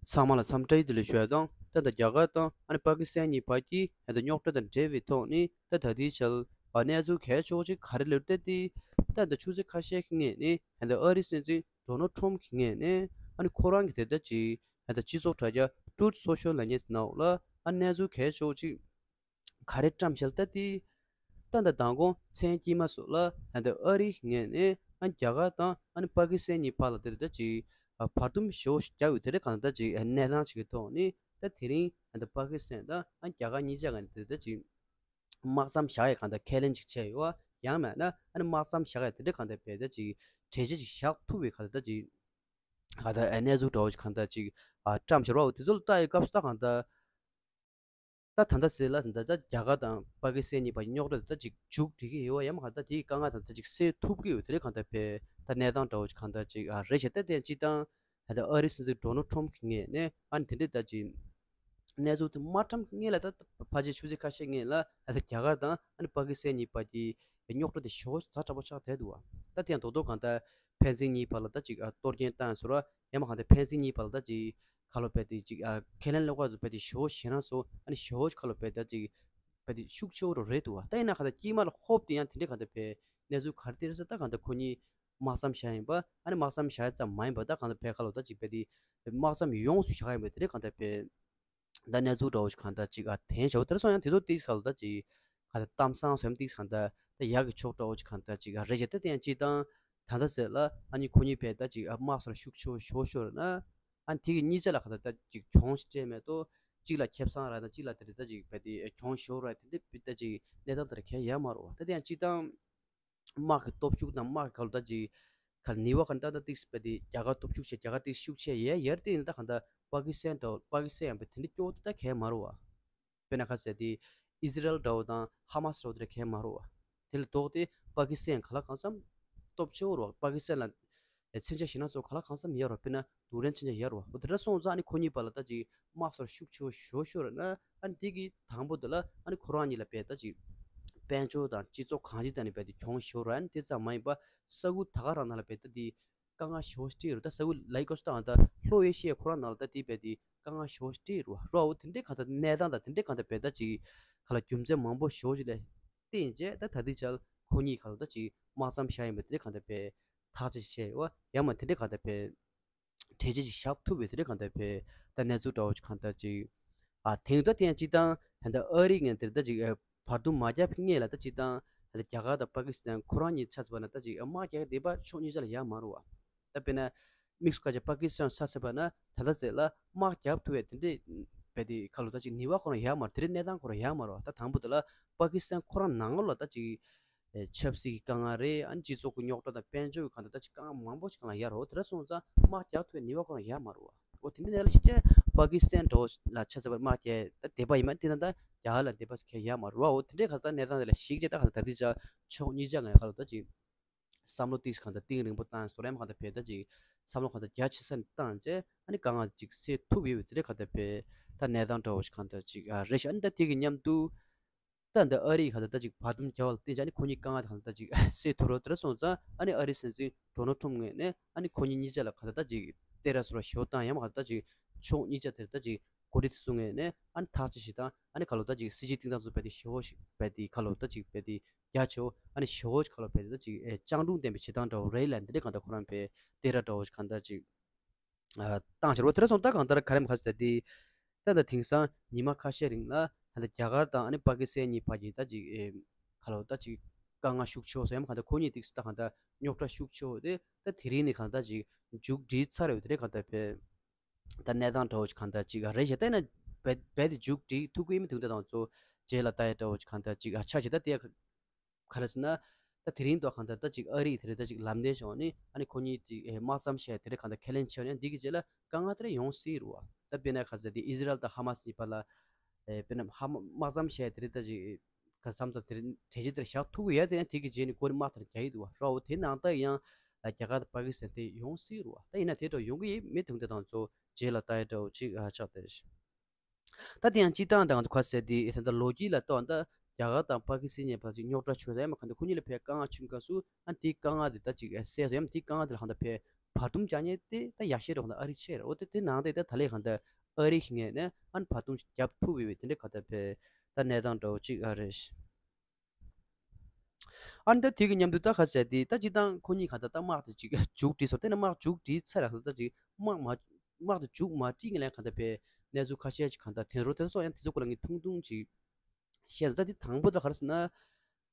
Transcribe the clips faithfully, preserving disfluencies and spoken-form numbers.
ཚང་མ་ལ་འཚམས་འདྲི་བདེ་ལེགས་ཞུ་ཡ་དང་། ད་ལྟ་རྒྱ་གར་དང་ཨ་ནི་པ་ཀི་སི་ཐན་གཉིས་བར་གྱི་ཨ་ད་རྙོག་དྲ་དང་འབྲེལ་བའི་ཐོག་ནས་ད་ད་ལྟའི་ཆར་ཨ་གནས་ཚུལ་གལ་ཆེ་བོ་ཅིག་ག་རེ་ལབ་ད་དེ། ད་ལྟ་ཆུ་ཚོད་ཁ་ཤས་ཀྱི་སྔོན་ནས་ཨ་ད་ཨ་རིའི་སྲིད་འཛིན་ཌོ་ནལ་ཊམ་གྱི་སྔོན་ནས་ཨ་ནི་ཁོ་རང་གི་དེ་ལྟ་ཅིག་ཨ་ད་སྤྱི་ཚོགས་དྲ་རྒྱ་ཊུ་རུཐ་སོ་ཤལ་ལབ་མཁན་དེ་ནང་ལ་ཨ་གནས་ཚུལ་གལ་ཆེ་བོ་ཅིག་ག་རེ་བཀྲམ་བཞག་ད་དེ། ད་ད་མདང་དགོང་མཚན་དཀྱིལ་མ་སོགས་ལ་ཨ་ད་ཨ་རིའི་ངོས་ནས་ཨ་རྒྱ་གར་དང་ཨ་ནི་པ་ཀི་སི་ཐན་གཉིས་བར་ལ་དེ་རེད་ད་ཅིག་ཨ་བར་འདུམ་ཞེ་པོ་ཞིག་བརྒྱབ་ཡོད། དེ་རེད་གང་ལྟར་ད་ཅིག་ཨ་གནས་སྟངས་ཅིག་གི་ཐོག་ནས་ད་དེ་རིང་ཨ་ད་པ་ཀི་སི་ཐན་དང་ཨ་རྒྱ་གར་གཉིས་ཆ་ག་ནས་དེ་རེད་ད་ཅིག་དམག་མཚམས་བཞག་ཡས་གང་ལྟར་ཁས་ལེན་ཅིག་བྱས་ཡོད། ཡང་མིན་ན་ཨ་ནི་དམག་མཚམས་བཞག་ཡས་དེ་འདྲ་གང་ལྟར་བས་ད་ཅིག་གྲོས་ཆོད་ཅིག་བཞག་ཐུབ་པའི་གང་ལྟར་ད་ཅིག་གང་ལྟར་ཨ་གནས་ཚུལ་འདྲ་བོ་ཅིག་གང་ལྟར་ཅིག་ཨ་བཀྲམ་བཞག་རོགས། དེ་ཚོ་ལ་ལྟ་ཡི་སྐབས་སུ་ད་གང་ལྟར། ད་ད་ལྟ་ཟེར་ལ་ད་ལྟ་རྒྱ་གར་དང་པ་ཀི་སི་ཐན་གཉིས་བར་རྙོག་དྲ་ད་ཅིག་མཇུག་སྒྲིལ་གྱི་ཡོད་ཡ་མ་གང་ལྟར་དེའི་དཀའ་ངལ་ད་ལྟ་ཅིག་སེལ་ཐུབ་ཀྱི་ཡོད། དེ་རེད་གང་ལྟར་བས་ད་གནས་སྟངས་འདྲ་བོ་ཅིག་གང་ལྟར་ཅིག་ཨ་རེད་བྱས། ད་དེ་ཡང་སྤྱི་བཏང་ད་ལྟ་ཨ་རིའི་སྲིད་འཛིན་ཌོ་ནལ་ཊམ་གྱི་ངོས་ནས་ཨ་ནི་དེ་འདྲས་ད་ཅིག་གནས་ཚུལ་དེ་མ་བཀྲམ་གྱི་སྔོན་ལ་ད་ཕལ་ཆེར་ཆུ་ཚོད་ཁ་ཤས་སྔོན་ལ་ད་ལྟ་རྒྱ་གར་དང་ཨ་ནི་པ་ཀི་སི་ཐན་གཉིས་བར་གྱི་རྙོག་དྲ་དེ་ཞེ་པོ་ཛ་དྲག་པོ་ཆགས་བསྡད་འདུག་བ། ད་དེ་ཡང་རྡོག་རྡོག་གང་ལྟར་ཕན་ཚུན་གཉིས་བར་ལ་ད་ཅིག་ཨ་གཏོར་སྐྱོན་བཏང་ཟེར་བ་ཡ་མ་གང་ལྟར་ཕན་ཚུན་གཉིས་བར་ལ་ད་ཅིག་ཁ་ལོ་བས་དེ་ཅིག་ཨ་ཁས་ལེན་ལོག་པ་ཚོ་བས་དེ་ཞེ་པོ་ཞེ་དྲག་སོང་། ཨ་ནི་ཞེ་པོ་ཁ་ལོ་བས་ད་ཅིག་བས་དེ་ཤུགས་ཆེ་བོ་རུ་རེད་འདུག་བ། ད་ཡིན་ན་གང་ལྟར་དཀྱིལ་མ་ལ་ཧོབ་དེ་ཡང་དེ་འདྲས་གང་ལྟར་བས་གནས་ཚུལ་ག་རེ་དེ་རེད་ཟེར་ད་གང་ལྟར་ཁོ་གཉིས་དམག་མཚམས་བཞག་ཡིན་པ། ཨ་ནི་དམག་མཚམས་བཞག་ཡ་ཙམ་མ་ཡིན་པ་ད་གང་ལྟར་བས་ཁ་ལོ་ད་ཅིག་བས་དེ་དམག་མཚམས་ཡོངས་སུ་བཞག་ཡིན་པ་དེ་འདྲས་གང་ལྟར་བས། ད་གནས་ཚུལ་འདྲ་བོ་ཞིག་གང་ལྟར་ཅིག་ཨ་དེང་ཞའོ་དེར་སོང་ཡང་དེ་ཚོ་ཏིག་ག་ལ་ད་ཅིག་ག་ལ་གཏམ་བཟང་སོམ་ཏིག་གང་ལྟར་ད་ཡག་གི་ཕྱོགས་འདྲ་བོ་ཞིག་གང་ལྟར་ཅིག་ཨ་རེད་བྱས། ད་དེ་ཡང་སྤྱི་བཏང་ད་ལྟ་ཟེར་ལ་ཨ་ནི་ཁོ་གཉིས་བས་ད་ཅིག་ཨ་དམག་སོར་ཤུགས་ཆེ་བོ་ཞོ་ཞོ་རེད་ན་ཨ་ནི་དེ་གི་གཉིས་ཆ་ལ་གང་ལྟར་ད་ཅིག་གྱོང་ཞིག་སྤྲད་མེད་དོ། གཅིག་ལ་ཁེ་བཟང་ར་ད་གཅིག་ལ་དེ་རེད་ད་ཅིག་བས་དེ་གྱོང་ཞོ་ར་དེ་འདྲ་བས་ད་ཅིག་གནས་སྟངས་དེར་གལ་ཡ་མ་རོ་བ། ད་དེ་ཡང་སྤྱི་བཏང་དམག་གི་སྟོབས་ཤུགས་དང་དམག་གི་ག་ལ་ད་ཅིག་ག་ལ་ནུས་པ་ག་ལ་ད་ད་ཏིག་སི་བས་དེ་རྒྱ་གར་སྟོབས་ཤུགས་ཆེ་རྒྱ་གར་ཏིག་ཤུགས་ཆེ་ཡས་ཡར་དེ་ཡིན་ད་ག་ད་པ་ཀི་སི་ཐན་འདྲ་བོ་པ་ཀི་སི་ཐན་ཡང་བས་དེ་འདྲ་སྐྱོ་བོ་དེ་ད་གལ་མ་རུ་བ། དཔེར་ན་ག་ཟེར་དེ་ཨི་ཟི་རལ་འདྲ་བོ་དང་ཧ་མ་སི་འདྲ་བོ་དེ་འདྲ་གལ་མ་རུ་བ། དེ་ལ་ལྡོག་སྟེ་པ་ཀི་སི་ཐན་ག་ལ་གང་འཚམ་སྟོབས་ཆེ་བོ་རུ་བ། པ་ཀི་སི་ཐན་ལ་མཚོན་ཆ་ཞེ་ན་ཚོ་ག་ལ་གང་འཚམ་ཡར་རོ། དཔེར་ན་རྡུལ་ཕྲན་མཚོན་ཆ་ཡར་རོ། འོ་དེ་འདྲ་སོང་ཙང་ཨ་ནི་ཁོ་གཉིས་བར་ལ་ད་ཅིག་དམག་སོར་ཤུགས་ཆེ་བོ་ཞོ་ཞོ་རེད་ན་ཨ་ནི་དེ་གི་དང་པོ་དེ་ལ་ཨ་ནི་ཁོ་རང་གཉིས་ལ་བས་ད་ཅིག་དཔལ་འབྱོར་དང་སྤྱི་ཚོགས་གང་ཅི་ད་ནི་བས་དེ་གྱོང་ཞོ་ར། ཨ་ནི་དེ་ཙམ་མ་ཡིན་པ་ས་ཁུལ་ད་ག་རང་ནང་ལ་བས་ད་དེ་དཀའ་ངལ་ཞོ་སྤྲད་རོ། ད་ས་ཁུལ་ལའི་ཀོ་སྟང་ད་ལྷོ་ཨེ་ཤི་ཡའི་ཁོ་རང་ནང་ལ་ད་དེ་བས་དེ་དཀའ་ངལ་ཞོ་སྤྲད་རོ་རོ། འོ་དེ་འདྲའི་གང་ལྟར་གནས་སྟངས་ད་དེ་འདྲའི་གང་ལྟར་བས་ད་ཅིག་ག་ལ་རྒྱུ་མཚན་མང་པོ་ཞོ་ཞིག་ལས་བརྟེན་བྱས་ད་ད་དེ་ཅལ་ཁོ་གཉིས་ག་ལ་ད་ཅིག་དམག་མཚམས་བཞག་ཡིན་པ་དེ་འདྲའི་གང་ལྟར་བས་ཐག་གཅོད་བྱས་ཡོད་ཡང་མ་དེ་འདྲའི་གང་ལྟར་བས། གྲོས་ཆོད་ཅིག་བཞག་ཐུབ་པའི་དེ་འདྲའི་གང་ལྟར་བས་ད་གནས་ཚུལ་འདྲ་བོ་ཅིག་གང་ལྟར་ཅིག་ཨ་དེང་ད་དེ་ཡང་སྤྱི་བཏང་ད་ལྟ་ཨ་རི་ངན་དེར་ད་ཅིག་ཨ་བར་འདུམ་མ་བརྒྱབ་ཀྱི་སྔོན་ལ་ད་སྤྱི་བཏང་ད་ལྟ་རྒྱ་གར་དང་པ་ཀི་སི་ཐན་ཁོ་རང་གཉིས་ཆ་ཚང་པ་ན་ད་ཅིག་ཨ་དམག་རྒྱག་གི་བསྡད་པ་ཕྱོགས་གཉིས་ཆ་ལ་ཡག་མ་རུ་བ། ད་དཔེར་ན་དམིགས་སུ་བཀར་བྱས་པ་ཀི་སི་ཐན་ཆ་ཚང་པ་ན་ད་ལྟ་ཟེར་ལ་དམག་རྒྱབ་ཐུབ་པའི་དེ་འདྲའི་བས་དེ་ཁ་ལོ་ད་ཅིག་ནུས་པ་ཁོ་རང་ཡག་མ་རུ། དེ་འདྲའི་གནས་སྟངས་ཁོ་རང་ཡག་མ་རུ་བ། ད་དང་པོ་དེ་ལ་པ་ཀི་སི་ཐན་ཁོ་རང་ནང་ལོགས་ལ་ད་ཅིག་ཨེ་ཆབ་སྲིད་ཀྱི་དཀའ་ངལ་རེད། ཨ་ནི་སྤྱི་ཚོགས་ཀྱི་རྙོག་དྲ་དང་དཔལ་འབྱོར་གྱི་གང་ལྟར་ད་ཅིག་དཀའ་ངལ་མང་པོ་ཞིག་གང་ལ་ཡོད་རེད། འོ་དེ་འདྲ་སོང་ཙང་དམག་རྒྱག་ཐུབ་པའི་ནུས་པ་ཁོ་རང་ཡོད་མ་རེད་བ། འོ་དེ་འདྲ་ནས་ལ་ཞིག་བྱས་པ་ཀི་སི་ཐན་འདྲ་བོ་ལ་ཆ་ཚང་པར་དམག་རྒྱག་ད་བསྡད་པ་ཡིན་མ་དེ་ན་ད་རྒྱ་གར་ལ་བསྡད་པ་ཞིག་གང་ཡོད་མ་རེད་བ། འོ་དེ་འདྲའི་གང་ལྟར་གནས་སྟངས་དེ་ལ་ཞིག་བྱས་ད་གང་ལྟར་ད་དེ་ཅག་ཕྱོགས་གཉིས་ཆ་ངའི་གང་ལ་ད་ཅིག་བསམ་བློ་ཏིག་གང་ལྟར་གཏིང་རིང་པོ་བཏང་སོ་རེམ་གང་ལྟར་བས་ད་ཅིག་བསམ་བློ་གང་ལྟར་རྒྱ་ཆེ་ས་ནས་བཏང་བྱས་ཨ་ནི་དཀའ་ངལ་ཅིག་སེལ་ཐུབ་ཡོད་པའི་དེ་འདྲའི་གང་ལྟར་བས་ད་གནས་སྟངས་འདྲ་བོ་ཞིག་གང་ལྟར་ཅིག་ཨ་རེད་ཤག་ཨ་ནི་ད་དེ་གི་མཉམ་དུ། ད་འདི་ཨ་རི་ཡི་གང་ལྟར་ད་ཅིག་བར་འདུམ་རྒྱག་པ་ལ་བརྟེན་བྱས་ཨ་ནི་ཁོ་གཉིས་དཀའ་ངལ་གང་ལྟར་ད་ཅིག་སེལ་ཐུབ་རོགས་དེ་འདྲ་སོང་ཙང་ཨ་ནི་ཨ་རིའི་སྲིད་འཛིན་ཌོ་ནལ་ཊམ་ངོས་ནས་ཨ་ནི་ཁོ་གཉིས་གཉིས་ཆ་ལ་གང་ལྟར་ད་ཅིག་སྟེ་ར་སོ་ར་ཞེ་པོ་བཏང་ཡང་མ་གང་ལྟར་ད་ཅིག་ཕྱོགས་གཉིས་ཆ་དེར་ད་ཅིག་འགོ་ཁྲིད་དེ་ཚོ་ངོས་ནས་ཨ་ནི་ཐག་གཅོད་ཞིག་དང་ཨ་ནི་ག་ལོ་ད་ཅིག་སྲིད་ཇུས་བཏིང་སྟངས་ཚོ་བས་དེ་ཞེ་པོ་ཞིག་བས་དེ་ག་ལོ་ད་ཅིག་བས་དེ་རྒྱ་ཆེ་བོ་ཨ་ནི་ཞེ་པོ་ཞིག་ག་ལོ་བས་དེ་ད་ཅིག་ཨེ་སྤྱང་གྲུང་ལྡན་པའི་བྱེད་སྟངས་འདྲ་བོ་རེད་ལ་འདི་འདྲ་གང་ལྟར་ཁོ་རང་བས་སྟེ་ར་འདྲ་བོ་ཞིག་གང་ལྟར་ཅིག་ཨ་བཏང་ཕྱིར་རོ། དེ་ར་སོང་ད་གང་ལྟར་ག་རེ་མ་ཁ་ཟེར་ཏེ། ད་ལྟ་དེང་སང་ཉི་མ་ཁ་ཤས་རིང་ལ་ད་ལྟ་རྒྱ་གར་དང་ཨ་ནི་པ་ཀི་སི་ཐན་གཉིས་བར་གྱི་ད་ཅིག་ཨེ་ག་ལོ་ད་ཅིག་དཀའ་ངལ་ཤུགས་ཆེ་བོ་ཟེར་ཡ་མ་གང་ལྟར་ཁོ་གཉིས་ཏིག་ད་གང་ལྟར་རྙོག་དྲ་ཤུགས་ཆེ་བོ་དེ་ད་དེ་རིང་ནས་གང་ལྟར་ཅིག་མཇུག་སྒྲིལ་ཚར་ཡོད་དེ་རེད། གང་ལྟར་བས་ད་གནས་སྟངས་འདྲ་བོ་ཅིག་གང་ལྟར་ཅིག་རེད་ཤག་ད་ཡིན་ན་རྦད་རྦད་དེ་མཇུག་སྒྲིལ་ཐུབ་ཀྱི་ཡིན་མིན་དུང་ད་དང་ཚོ་རྗེས་ལ་ལྟ་ཡ་འདྲ་བོ་ཅིག་གང་ལྟར་ཅིག་ཨ་ཆ་ཞིག་ད་དེ་ག་རེ་ཟེར་ན། ད་དེ་རིང་དུ་གང་ལྟར་ད་ཅིག་ཨ་རི་དེ་རེད་ད་ཅིག་ལམ་སྟོན་བྱུང་ནི་ཨ་ནི་ཁོ་གཉིས་ཀྱི་ཨེ་དམག་མཚམས་བཞག་དེ་རེད་གང་ལྟར་ཁས་ལེན་བྱས་ནས་འདི་གི་རྗེས་ལ་དཀའ་ངལ་དེ་རེད་ཡོང་སྲིད་རུ་བ། ད་དཔེར་ན་ག་ཟེར་དེ་ཨི་ཟི་རལ་དང་ཧ་མ་སི་གཉིས་བར་ལ་ཨེ་དཔེར་ན་ཧ་མ་དམག་མཚམས་བཞག་དེ་རེད་ད་ཅིག་ག་མཚམས་མཚམས་དེ་རེད་གྲོས་ཆོད་དེ་རེད་བཞག་ཐུབ་ཀྱི་ཡོད། དེ་ཡང་དེ་གི་རྗེས་ནས་ཁོ་ནི་དམག་དེ་རྒྱག་ཡི་འདུག་བ་ར། འོ་དེ་ནང་ལྟ་ཡང་རྒྱ་གར་དང་པ་ཀི་སི་ཐན་དེ་ཡོང་སྲིད་རུ་བ། ད་ཡིན་ན་དེ་འདྲ་ཡོང་གི་ཡིན་མིན་དུང་ད་དང་ཚོ་རྗེས་ལ་ལྟ་ཡ་འདྲ་བོ་ཅིག་ཨ་ཆགས་དེ་རེད། ད་དེ་ཡང་སྤྱི་བཏང་དང་ཁ་ཟེར་དེ་ད་ལྟ་ལོ་རྒྱུས་ལ་ལྟོས་ད་རྒྱ་གར་དང་པ་ཀི་སི་ཐན་བར་ཅིག་རྙོག་དྲ་བྱུང་ས་ཡང་མ་གང་ལྟར་ཁོ་གཉིས་ལ་ཕའི་དཀའ་ངལ་བྱུང་སྐབས་སུ་ཨ་དེའི་དཀའ་ངལ་དེ་ད་ཅིག་སེལ་ས་ཡང་དེའི་དཀའ་ངལ་དེ་ལ་གང་ལྟར་ཕའི་ བར་འདུམ་རྒྱག་མཁན་དེ་ད་ཡག་ཤོས་རེད། གང་ལྟར་ཨ་རི་ཆེ་རེད། འོ་དེ་དེ་ནང་དེ་ད་ད་ལས་གང་ལྟར་ཨ་རི་གི་ངོས་ནས་ཨ་ནི་བར་འདུམ་ཞིག་རྒྱབ་ཐུབ་ཡོད་པའི་དེ་འདྲའི་གང་ལྟར་བས་ད་གནས་སྟངས་འདྲ་བོ་ཅིག་ཨ་རེད། ཨ་ནི་ད་དེ་གི་མཉམ་དུ་ད་ག་ཟེར་དེ་ད་སྤྱིར་བཏང་ཁོ་གཉིས་གང་ལྟར་ད་དམག་དེ་ཅིག་མཇུག་སྒྲིལ་སོང་། དེ་ནས་དམག་མཇུག་སྒྲིལ་ཚར་ར་ད་ཅིག་དམག་མ་དམག་དེ་མཇུག་མ་སྒྲིལ་ངེས་ལ་གང་ལྟར་བས་གནས་ཚུལ་ཁ་ཤས་ཅིག་གང་ལྟར་དེ་རུ་དེ་སོགས་ཡང་དེ་ཚོ་སྐོར་ལ་ངས་ཐུང་ཐུང་ཅིག་བཤད་སོང་། ད་དེ་དང་པོ་ད་ག་རེ་ཟེར་ན།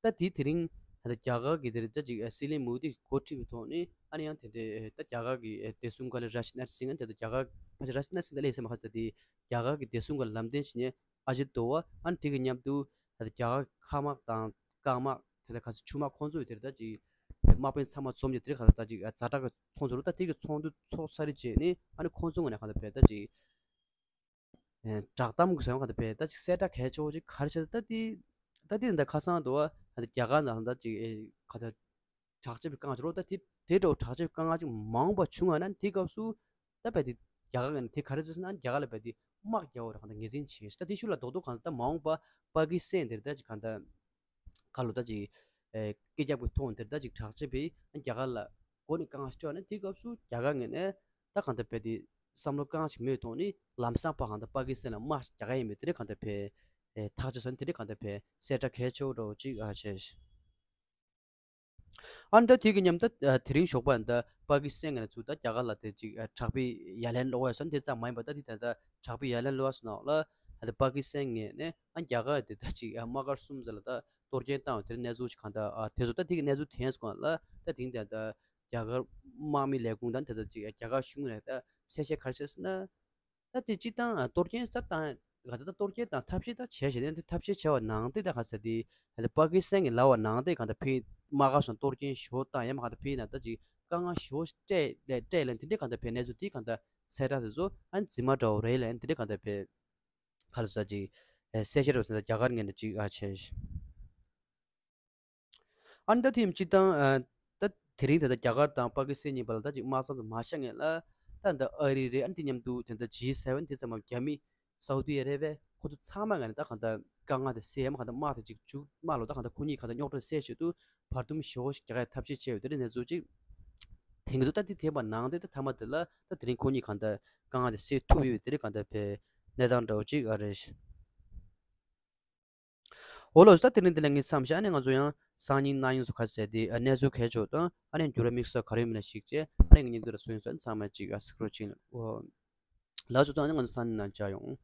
ད་དེ་དེ་རིང་ད་ལྟ་རྒྱ་གར་གྱི་དེ་རེད། ད་ཅིག་སྲིད་བློན་མོ་དི་འགོ་ཁྲིད་པའི་ཐོག་ནས་ཨ་ནི་ཡང་དེ་འདྲའི་ད་རྒྱ་གར་གྱི་བདེ་སྲུང་བཀའ་བློན་རཱཇ་ནཱཐ་སིང་ཨ་ནི་དེ་ད་རྒྱ་གར་ཕལ་ཆེར་རཱཇ་ནཱཐ་སིང་ད་ལས་སེམས་ཁ་ཚ་དེ་རྒྱ་གར་གྱི་བདེ་སྲུང་གི་ལམ་སྟོན་བྱེད་མཁན་ཨ་ཇིད་དོ་ཝ་ཨ་ནི་དེ་གི་མཉམ་དུ་ད་ལྟ་རྒྱ་གར་མཁའ་དམག་དང་སྐར་དམག་དེ་ད་ག་ཚོད་ཆུ་དམག་ཁོང་ཚོ་ཡི་དེ་རེད། ད་ཅིག་དམག་དཔོན་ཚང་མ་འཛོམས་ཀྱི་དེ་རེད། ག་ད་ད་ཅིག་ཛ་དྲག་གི་ཚོགས་འདུ་རུ་ད་དེ་གི་ཚོགས་འདུ་ཚོགས་ཚར་རྗེས་ནས་ཨ་ནི་ཁོང་ཚོ་ངོས་ནས་ག་ད་བས་ད་ཅིག་བསྒྲགས་གཏམ་གྱི་ཟེར་བ་ག་ད་བས་ད་ཅིག་གསལ་བསྒྲགས་གལ་ཆེ་བོ་ཅིག་ག་རེ་བྱས་ད་དེ་ད་དེ་འདི་ཁ་སང་དུ་བ་ད་རྒྱ་གར་ནང་ད་ཅིག་ག་ད་དྲག་སྤྱོད་པའི་རྐང་ཅིག་རོ། ད་དེ་དེ་འདྲ་བོ་དྲག་སྤྱོད་པའི་རྐང་ཅིག་མང་པ་བྱུང་བ་ན་དེ་སྐབས་སུ་ད་བས་དེ་རྒྱ་གར་ནས་དེ་ག་རེ་བྱས་ན་རྒྱ་གར་ལ་བས་དེ་དམག་རྒྱག་བ་རེད། ག་ད་ངོས་འཛིན་བྱེད་ད་དེ་ཤུལ་ལ་རྡོག་རྡོག་ག་ད་མ་འོངས་པ་པ་ཀི་སི་ཐན་དེར་ད་ཅིག་ག་ད་ཁ་ལོ་ད་ཅིག་ཨེ་སྐད་རྒྱབ་ཀྱི་ཐོག་དེར་ད་ཅིག་དྲག་ཆས་པའི་རྒྱ་གར་ལ་མགོ་ནས་རྐང་ལྕོག་ནས་དེ་སྐབས་སུ་རྒྱ་གར་ངོས་ནས་ད་གང་ལྟར་བས་དེ་བསམ་བློ་རྐང་ཅིག་མེད་ཐོག་ནས་ལམ་སང་ཕ་གང་ལྟར་པ་ཀི་སི་ཐན་ལ་དམག་རྒྱག་ག་ཡིན་པའི་དེ་འདྲ་གང་ལྟར་བས་ཨེ་ཐག་གཅོད་སོང་། དེ་འདྲ་གང་ལྟར་བས་གསལ་བསྒྲགས་གལ་ཆེ་བོ་འདྲ་བོ་ཅིག་ཨ་བྱས། ཨ་ནི་ད་དེ་གི་མཉམ་ད་དེ་རིང་ཞོགས་པ་ད་པ་ཀི་སི་ཐན་ངོས་ནས་ཚུར་ད་རྒྱ་གར་ལ་དེ་ཅིག་དྲག་པོའི་ཡ་ལན་སློག་ཡ་སོང་། དེ་ཙམ་མ་ཡིན་པ་ད་དེ་ད་ད་དྲག་པོའི་ཡ་ལན་སློག་ཡ་སོང་ནང་ལ་ད་པ་ཀི་སི་ཐན་ངོས་ནས་ཨ་རྒྱ་གར་དེ་ད་ཅིག་དམག་སྒར་གསུམ་ཙམ་ལ་ད་གཏོར་སྐྱོན་བཏང་བ་དེ་གནས་ཚུལ་ཅིག་གང་ད་དེ་ཚོ་ད་དེ་གི་གནས་ཚུལ་དེ་སོང་ལ་ད་དེང་དེ་ད་རྒྱ་གར་དམག་མི་ལས་ཁུངས་དང་དེ་ད་ཅིག་རྒྱ་གར་གཞུང་ནས་ད་གསལ་བཤད་ག་རེ་བྱས་ཟེར་ན། ད་དེ་སྤྱིར་བཏང་གཏོར་སྐྱོན་ད་བཏང་ག་ད་ད་གཏོར་སྐྱོན་དང་ཐབས་ཤེས་ད་བྱས་བྱས་ནས་དེ་ཐབས་ཤེས་བྱས་པ་ནང་དེ་ད་ག་ས་དེ་ད་པ་ཀི་སི་ཐན་གྱི་ལབ་པ་ནང་དེ་ག་ད་ཕི་དམག་སྒར་སོང་གཏོར་སྐྱོན་ཞོ་བཏང་ཡ་མ་ག་ད་ཕི་ན་ད་ཅིག་དཀའ་ངལ་ཞོ་སྤྲད་ལས་སྤྲད་ལས་དེ་འདྲས་ག་ད་ཕི་གནས་ཚུལ་དེ་ག་ད་གསལ་བསྒྲགས་དེ་ཚོ་ཨ་ནི་རྫུན་མ་འདྲ་བོ་རེད་ལས་དེ་འདྲས་ག་ད་ཕི་ག་ལ་ས་ཅིག་གསལ་བཤད་རོགས་ཟེར་ད་རྒྱ་གར་ངོས་ནས་ཅིག་ཨ་བྱས། ཨ་ནི་ད་ཐེངས་སྤྱིར་བཏང་ཨ་ད་དེ་རིང་ད་ལྟ་རྒྱ་གར་དང་པ་ཀི་སི་ཐན་གཉིས་བར་ལ་ད་ཅིག་དམག་མཚམས་སུ་མ་བཞག་ངེས་ལ་ད་ད་ཨ་རི་རེད། ཨ་ནི་དེ་མཉམ་དུ་དེ་ད་ཇི་སེ་ཝེན་དེ་ཚང་མ་རྒྱ་མི་སའུ་ཏི་ཨ་རེ་བྷི་ཡ་ཁོ་ཚོ་ཚང་མ་ངེས་ནས་ད་གང་ལྟར་དཀའ་ངལ་དེ་སེལ་མ་གང་ལྟར་དམག་དེ་ཅིག་བཅུག་དམག་ལོ་ད་གང་ལྟར་ཁོ་གཉིས་གང་ལྟར་རྙོག་དྲ་སེལ་ཆེད་དུ་བར་འདུམ་ཞེ་པོ་ཞིག་རྒྱག་ཡ་ཐབས་ཤེས་བྱས་ཡོད། དེ་རིང་གནས་ཚུལ་ཅིག་དེང་དུ་ད་དེ་དེ་བ་ནང་དེ་ད་ཐ་མ་དེ་ལ་ད་དེ་རིང་ཁོ་གཉིས་གང་ལྟར་དཀའ་ངལ་དེ་སེལ་ཐུབ་ཡོད། དེ་རིང་གང་ལྟར་བས་གནས་སྟངས་འདྲ་བོ་ཅིག་ཨ་རེད། འོ་ལགས་སོ། ད་དེ་རིང་འདི་ལ་ངས་མཚམས་བཞག་ཨ་ནི་ང་ཚོ་ཡང་སང་ཉིན་གནངས་ཉིན་སུ་ཁ་ཟེར་ཏེ་ཨ་གནས་ཚུལ་གལ་ཆེ་བ་དང་ཨ་ནི་འགྱུར་བ་དམིགས་བསལ་ག་རེ་ཡོད་མེད་ལ་གཞིགས་བྱས་ཨ་ནི་ངས་ཉིན་དུ་ལ་སུ་ཡིན་སུ་ཨ་ནི་ཚང་མ་ཅིག་ཨ་གཟིགས་རོགས་བྱེད། འོ་ལགས་སོ། ཚང་ཨ་ནི་ང་ཚོ་སང་ཉིན་ནང་མཇལ་ཡོང་།